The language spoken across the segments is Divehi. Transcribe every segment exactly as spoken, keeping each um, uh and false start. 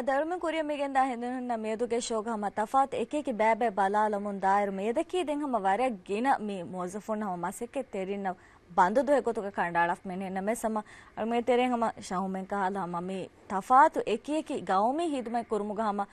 ދަރުމެން ކުރިއަށް މިގެންދާ ހިނދުން ހުންނަ މިއަދުގެ ޝޯގަ ހަމަ ތަފާތު އެކި އެކި ބައިބައި ބަލާލަމުން ދާއިރު މިއަދަކީ ދެން ހަމަ ވަރަށް ގިނަ މި މުވައްޒަފުން ހަމަ މަސައްކަތްތެރިންނަށް ބަންދު ދުވަހެއް ގޮތުގަ ކަނޑައަޅާފަ މިނެ ނަމެސް ހަމަ އަޅުމެން ތެރޭ ހަމަ ޝަހުމެން ކަހަލަ ހަމަ މި ތަފާތު އެކި އެކި ގައުމީ ހިދުމަތް ކުރުމުގަ ހަމަ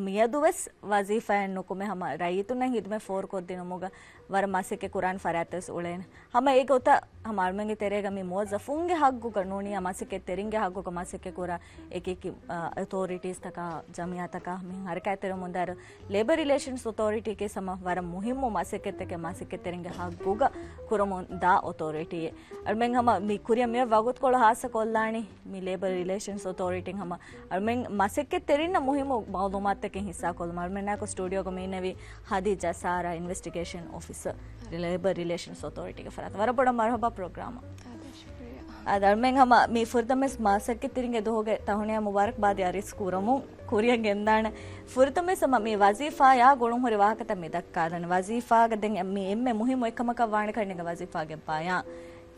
މިއަދުވެސް ވަޒީފާއެއް ނުކުމެ ހަމަ ރައްޔިތުންނަށް ހިދުމަތް ފޯރުކޮށްދިނުމުގަ ވަރަށް މަސައްކަތް ކުރާން ފަރާތްތައް ވެސް އުޅޭނެ. ހަމަ އެގޮތަށް ހަމަ އަޅުމެންގެ ތެރޭގަ މި މުވައްޒަފުންގެ ހައްގުގަ ނޫނީ މަސައްކަތްތެރިންގެ ހައްގުގަ މަސައްކަތް ކުރާ އެކި އެކި، އަ، އޮތޯރިޓީސްތަކާ، ޖަމިއްޔާތަކާ މިހެން ހަރަކާތްތެރިވަމުންދާއިރު، ލޭބަރ ރިލޭޝަންސް އޮތޯރިޓީގެ ހަމަ ވަރަށް މުހިއްމު މަސައްކަތްތަކެއް މަސައްކަތްތެރިންގެ ހައްގުގަ ކުރަމުން ދާ އޮތޯރިޓީއެއް. އަޅުމެން ހަމަ މި ކުރިއަށް މިއޮތް ވަގުތުކޮޅު ހާއްސަ ކޮށްލާނީ މި ލޭބަރ ރިލޭޝަންސް އޮތޯރިޓީން ހަމަ އަޅުމެން މަސައްކަތްތެރިންނަށް މުހިއްމު މައުލޫމާތުތަކެއް ހިއްސާކޮށްލުމަށް. އަޅުމެންނާއެކު ސްޓޫޑިއޯގަ މި އިންނެވި ހަދީޖާ ސާރާ، އިންވެސްޓިގޭޝަން އޮފިސަރ، ލޭބަރ ރިލޭޝަންސް އޮތޯރިޓީގެ ފަރާތުން. ވަރަށް ބޮޑަށް މަރުހަބާ ޕްރޮގްރާމަށް. އާދެ، ޝުކުރިއްޔާ. އާދެ، އަޅުމެން ހަމަ މި ފުރަތަމަ މަސައްކަތްތެރިންގެ ދުވަހުގެ ތަހުނިޔާ މުބާރަކްބާދި އަރިސް ކުރަމުން ކުރިއަށް ގެންދާނެ. ފުރަތަމަ ހަމަ މި ވަޒީފާއާ ގުޅުންހުރި ވާހަކަތައް މި ދައްކާލަން. ވަޒީފާގަ ދެން މި އެންމެ މުހިއްމު އެއްކަމަކަށް ވާނެ ކަންނޭނގެ ވަޒީފާގެ ބަޔާން.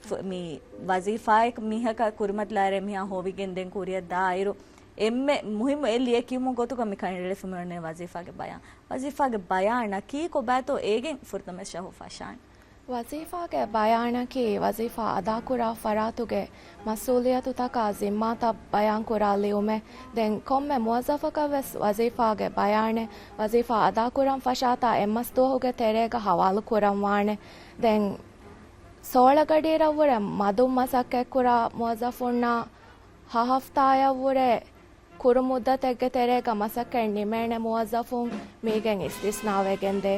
ފު-، މި ވަޒީފާއެއް މީހަކަށް ކުރިމަތިލާއިރޭ މިހާ ހޮވިގެން ދެން ކުރިއަށް ދާއިރު، އެންމެ މުހިއްމު އެއް ލިޔެކިޔުމުގެ ގޮތުގަ މި ކަނޑައެޅިފަ މިއޮންނަނީ ވަޒީފާގެ ބަޔާން. ވަޒީފާގެ ބަޔާނަކީ ކޮބާތޯ އޭގެން ފުރަތަމަ ޝަހު ފަށާން. ވަޒީފާގެ ބަޔާނަކީ ވަޒީފާ އަދާކުރާ ފަރާތުގެ މަސްއޫލިއްޔަތުތަކާ ޒިންމާތައް ބަޔާންކުރާ ލިޔުމެއް. ދެން ކޮންމެ މުވައްޒަފަކަށް ވެސް ވަޒީފާގެ ބަޔާނެއް ވަޒީފާ އަދާކުރަން ފަށާތާ އެއްމަސް ދުވަހުގެ ތެރޭގަ ހަވާލު ކުރަން ވާނެ. ދެން ސޯޅަ ގަޑިއިރަށްވުރެ މަދުން މަސައްކަތްކުރާ މުވައްޒަފުންނާ ހަ ހަފްތާއަށްވުރެ ކުރު މުއްދަތެއްގެ ތެރޭގަ މަސައްކަތް ނިމޭނެ މުވައްޒަފުން މީގެން އިސްތިސްނާވެގެންދޭ.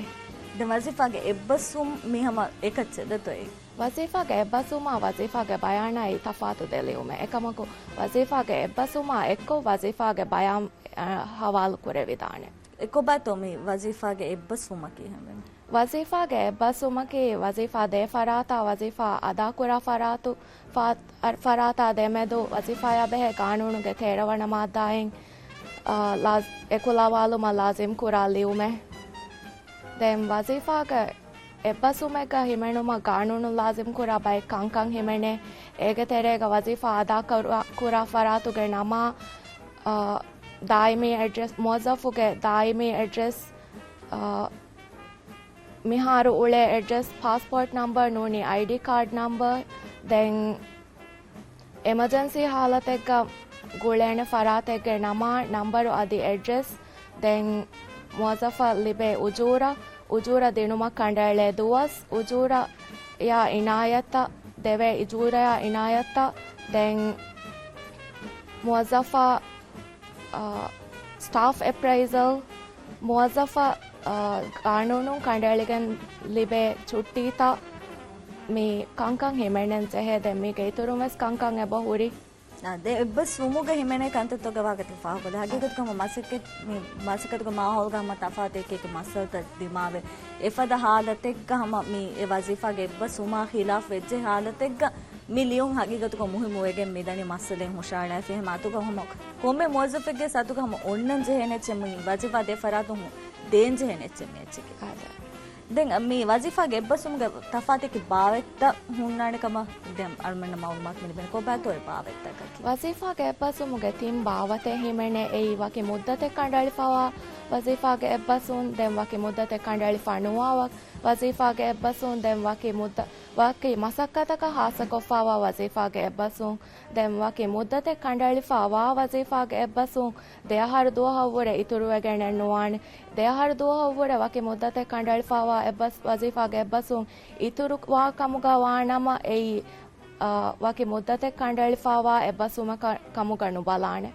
ދެން ވަޒީފާގެ އެއްބަސްވުން މި ހަމަ އެކައްޗެއް ދެތޯއޭ؟ ވަޒީފާގެ އެއްބަސްވުމާ ވަޒީފާގެ ބަޔާނާއި ތަފާތު ދެލިޔުމެއް. އެކަމަކު، ވަޒީފާގެ އެއްބަސްވުމާ އެއްކޮށް ވަޒީފާގެ ބަޔާން، އަ، ހަވާލު ކުރެވިދާނެ. އެ ކޮބާތޯ މި ވަޒީފާގެ އެއްބަސްވުމަކީ ހަމަ؟ ވަޒީފާގެ އެއްބަސްވުމަކީ، ވަޒީފާ ދޭ ފަރާތާ ވަޒީފާ އަދާކުރާ ފަރާތު، ފާ-، އަ-، ފަރާތާ ދެމެދު ވަޒީފާޔާ ބެހޭ ގާނޫނުގެ ތޭރަ ވަނަ މާއްދާއިން، އާ، ލާޒް-، އެކުލަވާލުމަށް ލާޒިމް ކުރާ ލިޔުމެއް. ދެން ވަޒީފާގެ އެއްބަސްވުމެއްގަ ހިމެނުމަށް ގާނޫނުން ލާޒިމް ކުރާ ބައެއް ކަންކަން ހިމެނޭ. އޭގެ ތެރޭގަ ވަޒީފާ އަދާ ކުރާ، ކުރާ ފަރާތުގެ ނަމާ، އާ، ދާއިމީ އެޑްރެސް، މުވައްޒަފުގެ ދާއިމީ އެޑްރެސް، އާ، މިހާރު އުޅޭ އެޑްރެސް، ޕާސްޕޯޓް ނަމްބަރ ނޫނީ އައިޑީ ކާޑް ނަމްބަރ، ދެން އެމަޖެންސީ ހާލަތެއްގަ ގުޅޭނެ ފަރާތެއްގެ ނަމާ، ނަމްބަރު އަދި އެޑްރެސް، ދެން މުވައްޒަފަށް ލިބޭ އުޖޫރަ، އުޖޫރަ ދިނުމަށް ކަނޑައެޅޭ ދުވަސް، އުޖޫރަޔާ އިނާޔަތްތައް، ދެވޭ އުޖޫރަޔާ އިނާޔަތްތައް، ދެން މުވައްޒަފާ އާ، ސްޓާފް އެޕްރައިޒަލް، މުވައްޒަފަށް، އާ، ގާނޫނުން ކަނޑައެޅިގެން ލިބޭ ޗުއްޓީތައް، މި ކަންކަން ހިމެނެން ޖެހޭ. ދެން މީގެ އިތުރުން ވެސް ކަންކަން އެބަ ހުރި. އާ، ދެ އެއްބަސް ވުމުގަ ހިމެނޭ ކަންތައްތަކުގެ ވާހަކަ ތި ފާހަގަކޮށްލި. ހަގީގަތުގަ ހަމަ މަސައްކަތް، މި މަސައްކަތުގެ މާހައުލުގަ ހަމަ ތަފާތު އެކި އެކި މައްސަލަތައް ދިމާވެ، އެފަދަ ހާލަތެއްގަ ހަމަ މި އެ ވަޒީފާގެ އެއްބަސް ވުމާ ޚިލާފް ވެއްޖެ ހާލަތެއްގަ، މި ލިޔުން ހަގީގަތުގަ މުހިއްމު ވެގެން މިދަނީ މައްސަލައެއް ހުށައަޅާފި. އެހެން އަތުގަ ހަމަ ކޮންމެ މުވައްޒަފެއްގެ އަތުގަ ހަމަ އޮންނަން ޖެހޭނެ އެއްޗެއް، މި ވަޒީފާ ދޭ ފަރާތުން ދޭން ޖެހޭނެ އެއްޗެއް މި އެއްޗެކޭ. އާދެ. ދެން މި ވަޒީފާގެ އެއްބަސްވުމުގެ ތަފާތަކީ ބާވަތްތައް ހުންނާނެ ކަމަށް ދެން އަޅުމެންނަށް މައުލޫމާތު މި ލިބޭނެ. ކޮބާތޯ އެ ބާވަތްތަކަކީ؟ ވަޒީފާގެ އެއްބަސްވުމުގެ ތިން ބާވަތެއް ހިމެނޭ. އެއީ ވަކި މުއްދަތެއް ކަނޑައެޅިފަވާ ވަޒީފާގެ އެއްބަސްވުން، ދެން ވަކި މުއްދަތެއް ކަނޑައެޅިފަ ނުވާ ވަ-، ވަޒީފާގެ އެއްބަސްވުން، ދެން ވަކި މުއްދަ-، ވަކި މަސައްކަތަކަށް ހާއްސަކޮށްފަވާ ވަޒީފާގެ އެއްބަސްވުން، ދެން ވަކި މުއްދަތެއް ކަނޑައެޅިފަ ވާ ވަޒީފާގެ އެއްބަސްވުން، ދެއަހަރު ދުވަހަށްވުރެ އިތުރުވެގެނެއް ނުވާނެ. ދެއަހަރު ދުވަހަށްވުރެ ވަކި މުއްދަތެއް ކަނޑައެޅިފަ ވާ އެއްބަސް-، ވަޒީފާގެ އެއްބަސްވުން އިތުރުވާ ކަމުގަ ވާނަމަ، އެއީ، އާ، ވަކި މުއްދަތެއް ކަނޑައެޅިފަ ވާ އެއްބަސްވުމަކަށް ކަމުގަ ނުބަލާނެ.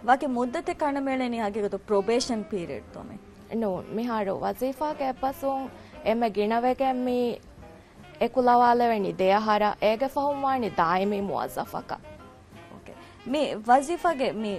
ވަކި މުއްދަތެއް ކަނޑަމިއެޅެނީ ހަގީގަތު ޕްރޮބޭޝަން ޕީރިއަޑްތޯ މެ؟ ނޫން. މިހާރު ވަޒީފާގެ އެއްބަސްވުން އެންމެ ގިނަވެގެން މި އެކުލަވާލެވެނީ ދެއަހަރަށް، އޭގެ ފަހުން ވާނީ ދާއިމީ މުވައްޒަފަކަށް. އޯކޭ. މި ވަޒީފާގެ މި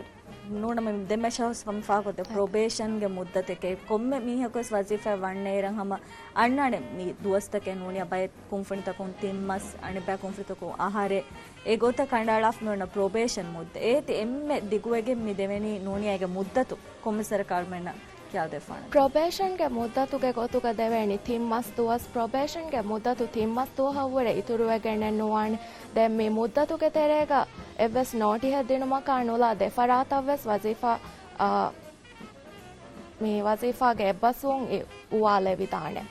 ނޫނަމަ ދެމެ ޝަހުސް ފަހަގަކޮށްދެ އޯކޭ. ޕްރޮބޭޝަންގެ މުއްދަތެކޭ. ކޮންމެ މީހަކުވެސް ވަޒީފާ ވަންނައިރަށް ހަމަ އަންނާނެ މި ދުވަސްތަކެއް ނޫނިއްޔާ ބައެއް ކުންފުނިތަކުން ތިން މަސް، އަނެއްބައި ކުންފުނިތަކުން އަހަރެއް. އެ ގޮތަށް ކަނޑައަޅާފަ މިއޮންނަ ޕްރޮބޭޝަން މުއްދަ. އޭތި އެންމެ ދިގުވެގެން މި ދެވެނީ ނޫނިއްޔާ އޭގެ މުއްދަތު ކޮންމެސް ވަރަކަށް އަޅުމެންނަށް ކިޔާދެފާނެ. ޕްރޮބޭޝަންގެ މުއްދަތުގެ ގޮތުގަ ދެވޭނީ ތިން މަސް ދުވަސް. ޕްރޮބޭޝަންގެ މުއްދަތު ތިން މަސް ދުވަހަށްވުރެ އިތުރުވެގެނެއް ނުވާނެ. ދެން މި މުއްދަތުގެ ތެރޭގަ އެއްވެސް ނޯޓިހެއް ދިނުމަކާ ނުލާ ދެފަރާތަށްވެސް ވަޒީފާ އާ، މި ވަޒީފާގެ އެއްބަސްވުން އި-، އުވާލެވިދާނެ.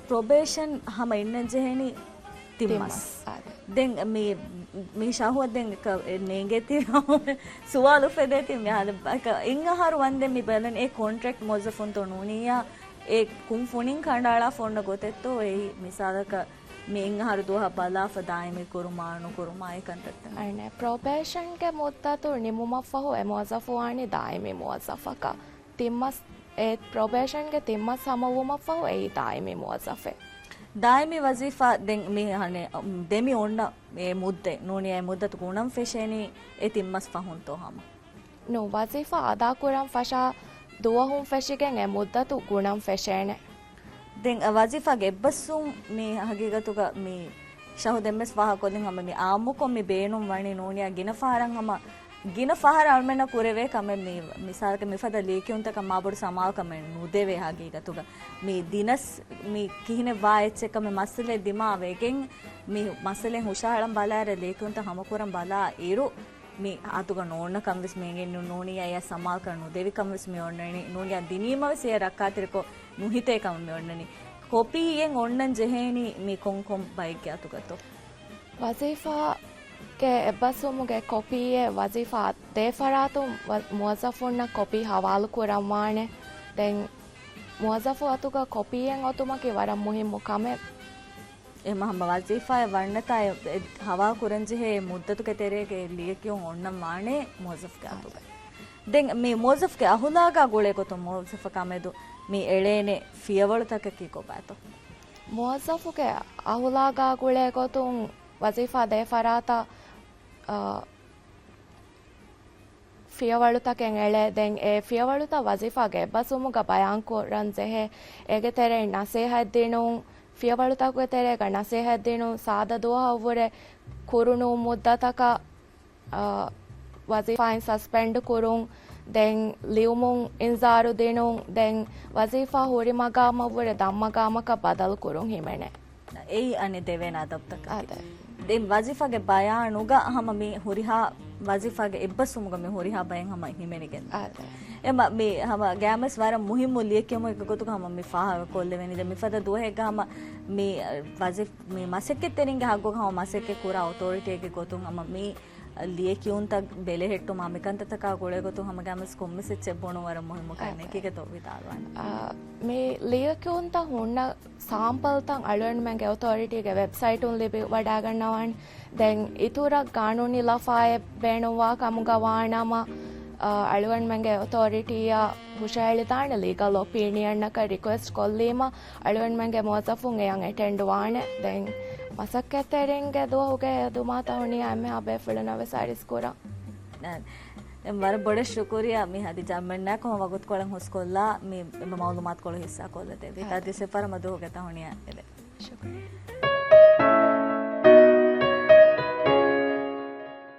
ޕްރޮބޭޝަން ހަމަ އިންނަން ޖެހޭނީ ތިން މަސް. ތިން މަސް، އާދެ. ދެން މި، މި ޝަހުވަ ދެން ކަ-، އެ ނޭނގޭތީ ސުވާލު ފެދޭތީ މި ހާލަ ބަ-، ކަ-، އިން އަހަރު ވަންދެން މި ބަލަން އެ ކޮންޓްރެކްޓް މުވައްޒަފުންތޯ ނޫނިއްޔާ އެ ކުންފުނިން ކަނޑައަޅާފަ އޮންނަ ގޮތެއްތޯ އެއީ މިސާލަކަށް މި އިން އަހަރު ދުވަހަށް ބަލާފަ ދާއިމީ ކުރުމާ ނުކުރުމާ އެ ކަންތައްތައް. އަނެއް، ޕްރޮބޭޝަންގެ މުއްދަތު ނިމުމަށްފަހު އެ މުވައްޒަފު ވާނީ ދާއިމީ މުވައްޒަފަކަށް. ތިން މަސް، އެ ޕްރޮބޭޝަންގެ ތިން މަސް ހަމަވުމަށްފަހު އެއީ ދާއިމީ މުވައްޒަފެއް. ދާއިމީ ވަޒީފާ ދެން މި ހަނެ، ދެމި އޮންނަ އެ މުއްދަތް ނޫނިއްޔާ އެ މުއްދަތު ގުނަން ފެށޭނީ އެ ތިން މަސް ފަހުންތޯ ހަމަ؟ ނޫން، ވަޒީފާ އަދާކުރަން ފަށާ ދުވަހުން ފެށިގެން އެ މުއްދަތު ގުނަން ފެށޭނެ. ދެން ވަޒީފާގެ އެއްބަސްވުން މި ހަގީގަތުގަ މި ޝަހު ދެންވެސް ފާހަގަކޮށްލިން ހަމަ މި އާއްމުކޮށް މި ބޭނުން ވަނީ ނޫނިއްޔާ ގިނަ ފަހަރަށް ހަމަ، ގިނަ ފަހަރަށް އަޅުމެންނަށް ކުރެވޭ ކަމެއް މި މިސާލަކަށް މިފަދަ ލިޔެކިޔުންތަކަށް މާބޮޑު ސަމާލުކަމެއް ނުދެވޭ ހަގީގަތުގަ. މި ދިނަސް މި ކިހިނެއް ވާ އެއްޗެއް ކަމެއް މައްސަލައެއް ދިމާވެގެން މި މައްސަލައިން ހުށަހަޅަން ބަލާއިރު ލިޔެކިޔުންތައް ހަމަކުރަން ބަލާ އިރު، މި އަތުގަ ނޯންނަ ކަން ވެސް މި އެނގެން ނޫ-، ނޫނިއްޔާ އެއަށް ސަމާލުކަން ނުދެވި ކަން ވެސް މި އޮންނަނީ. ނޫނިއްޔާ ދިނީމަ ވެސް އެ ރައްކާތެރިކޮށް ނުހިތޭ ކަމަށް މި އޮންނަނީ. ކޮޕީއެއް އޮންނަން ޖެހޭނީ މި ކޮން ކޮން ބައެއްގެ އަތުގަތޯ؟ ވަޒީފާގެ އެއްބަސްވުމުގެ ކޮޕީއެއް ވަޒީފާ ދޭ ފަރާތުން ވަ-، މުވައްޒަފުންނަށް ކޮޕީ ހަވާލު ކުރަންވާނެ. ދެން މުވައްޒަފު އަތުގަ ކޮޕީއެއް އޮތުމަކީ ވަރަށް މުހިއްމު ކަމެއް. އެހެން ހަމަ ވަޒީފާއެއް ވަންނަތާ އެ، އެ ހަވާލު ކުރަންޖެހޭ މުއްދަތުގެ ތެރޭގަ ލިޔެކިޔުން އޮންނަން ވާނެ މުވައްޒަފުގެ އަތުގަ. ދެން މި މުވައްޒަފުގެ އަހުލާގާ ގުޅޭ ގޮތުން މުވައްޒަފަކާ މެދު މި އެޅޭނެ ފިޔަވަޅުތަކަކީ ކޮބާތޯ؟ މުވައްޒަފުގެ އަހުލާގާ ގުޅޭ ގޮތުން ވަޒީފާ ދޭ ފަރާތަށް، އަ، ފިޔަވަޅުތަކެއް އެޅޭ. ދެން އެ ފިޔަވަޅުތައް ވަޒީފާގެ އެއްބަސްވުމުގަ ބަޔާން ކުރަން ޖެހޭ. އޭގެ ތެރެއިން ނަސޭހަތް ދިނުން، ފިޔަވަޅުތަކުގެ ތެރޭގަ ނަސޭހަތް ދިނުން، ސާދަ ދުވަހަށްވުރެ ކުރުނޫން މުއްދަތަކަށް، އަ، ވަޒީފާއިން ސަސްޕެންޑް ކުރުން، ދެން ލިޔުމުން އިންޒާރު ދިނުން، ދެން ވަޒީފާ ހުރި މަގާމަށްވުރެ ދަށްމަގާމަކަށް ބަދަލު ކުރުން ހިމެނޭ. އެއީ އަނެއް ދެވޭނެ އަދަބުތަކަކީ. އާދެ. ދެން ވަޒީފާގެ ބަޔާނުގަ ހަމަ މި ހުރިހާ ވަޒީފާގެ އެއްބަސްވުމުގަ މި ހުރިހާ ބައެއް ހަމަ ހިމެނިގެން. އާދެ. އެމަ މި ހަމަ ގައިމުވެސް ވަރަށް މުހިއްމު ލިޔެކިޔުމެއްގެ ގޮތުގަ ހަމަ މި ފާހަގަކޮށްލެވެނީ. ދެން މިފަދަ ދުވަހެއްގަ ހަމަ މި ވަޒީފް-، މި މަސައްކަތްތެރިންގެ ހައްގުގަ ހަމަ މަސައްކަތް ކުރާ އޮތޯރިޓީއެއްގެ ގޮތުން ހަމަ މި ލިޔެކިޔުންތައް ބެލެހެއްޓުމާ މިކަންތައްތަކާ ގުޅޭގޮތުން ހަމަ ގައިމުވެސް ކޮންމެސް އެއްޗެއް ބުނުން ވަރަށް މުހިއްމު ކަން. އެކީގަތޯ ވިދާޅުވާނެ. އާ، މި ލިޔެކިޔުންތައް ހުންނަ ސާމްޕަލްތައް އަޅުގަނޑުމެންގެ އޮތޯރިޓީގެ ވެބްސައިޓުން ލިބިވަޑައިގަންނަވާނެ. ދެން އިތުރަށް ގާނޫނީ ލަފާއެއް ބޭނުންވާ ކަމުގަ ވާނަމަ، އާ، އަޅުގަނޑުމެންގެ އޮތޯރިޓީއަށް ހުށަހެޅިދާނެ ލީގަލް އޮޕީނިއަންއަކަށް ރިކުއެސްޓް ކޮށްލީމަ، އަޅުގަނޑުމެންގެ މުވައްޒަފުން އެއަށް އެޓެންޑް ވާނެ. ދެން މަސައްކަތްތެރިންގެ ދުވަހުގެ ދުމާތައް ހުނިއްޔާ އެންމެހާ ބޭފުޅުންނަށް ވެސް އަރިސް ކުރަން. އެ، އެ، ވަރަށް ބޮޑަށް ޝުކުރިއްޔާ މި ހަދިޖާ މެންނާކު ހަމަ ވަގުތުކޮޅެއް ހުސްކޮށްލާ މި އެންމެ މައުލޫމާތުކޮޅު ހިއްސާކޮށްލަދެއްވީ. އާދެ. ތާ ދިސެމްބަރު މަދުވަހުގެ ތަހުނިޔާ އެދެ. ޝުކުރިއްޔާ.